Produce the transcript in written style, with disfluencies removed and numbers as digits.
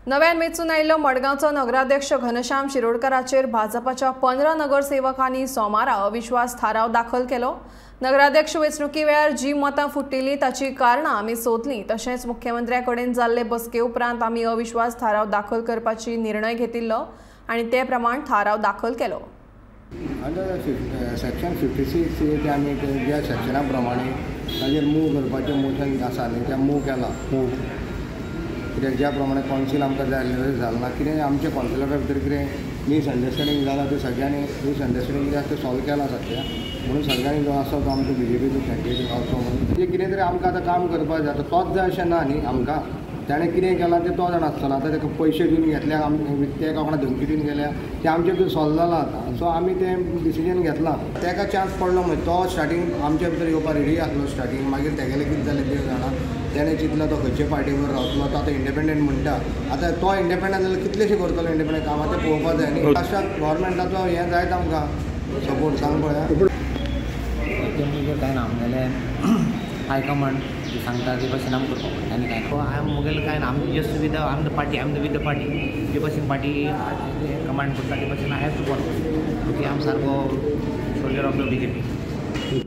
नव्यान वेंचून आयिल्लो मडगांवचो नगराध्यक्ष घनश्याम शिरोडकराचेर भाजपाच्या 15 नगरसेवकांनी सोमारा अविश्वास थाराव दाखल केलो. नगराध्यक्ष वेंचणुके वेळार जी मतां फुटिल्लीं ताची कारणां आमी सोदलीं. तशेंच मुख्यमंत्र्या कडेन जाल्ले बसके उपरांत आमी अविश्वास थाराव दाखल करपाची निर्णय घेतिल्लो आनी ते प्रमाण थाराव दाखल केलो. अंडर सेक्शन 56 ते आमी ज्या सेक्शना प्रमाणे ताजेर मूव करपाचें मोशन आसा न्ही, तें मूव केलां. कित्याक ज्या प्रमाणे कौन्सील आमकां जाय आसलें जालें ना, कितें आमच्या कौन्सिलरा भितर कितें मिसअंडरस्टँडींग जालां तें सगळ्यांनी मिसअंडरस्टँडींग कितें आसा तें सॉल्व केलां सद्या. म्हणून सगळ्यांनी जो आसा तो आमचो बीजेपीचो कॅन्डिडेट गावचो म्हणून म्हणजे कितें तरी आमकां आतां काम करपाक जाय. आतां तोच जाय अशें ना न्ही आमकां, ताणें कितें केलां तें तो जाणा आसतलो. आतां ताका पयशे दिवन घेतल्या, ते कोणाक धमकी दिवन गेल्या, तें आमचे भितर सॉल्व जालां आतां. सो आमी तें डिसिजन घेतलां. ताका चान्स पडलो म्हणजे तो स्टार्टींग आमच्या भितर येवपाक रेडी आसलो स्टार्टींग, मागीर तेगेलें कितें जालें तें जाणा. तेणें चिंतलां तो खंयचे पार्टीवर रावतलो, तो आतां इंडिपेंडंट म्हणटा. आतां तो इंडिपेंडंट जाल्यार कितलेशे करतलो इंडिपेंडंट कामां तें पळोवपाक जाय न्ही. लास्टाक गव्हर्मेंटाचो हें जायत आमकां सपोर्ट सांग पळया. कांय ना आमगेलें हायकमांड सांगता ते भशेन आमी करपाक पडटा आनी कांय ना. हांवें मुगेलें कांय ना, आमी just with I am the party, I am the with the party. जे भशेन पार्टी कमांड करता ते भशेन I have to follow. Okay, आम सारको soldier of the BJP.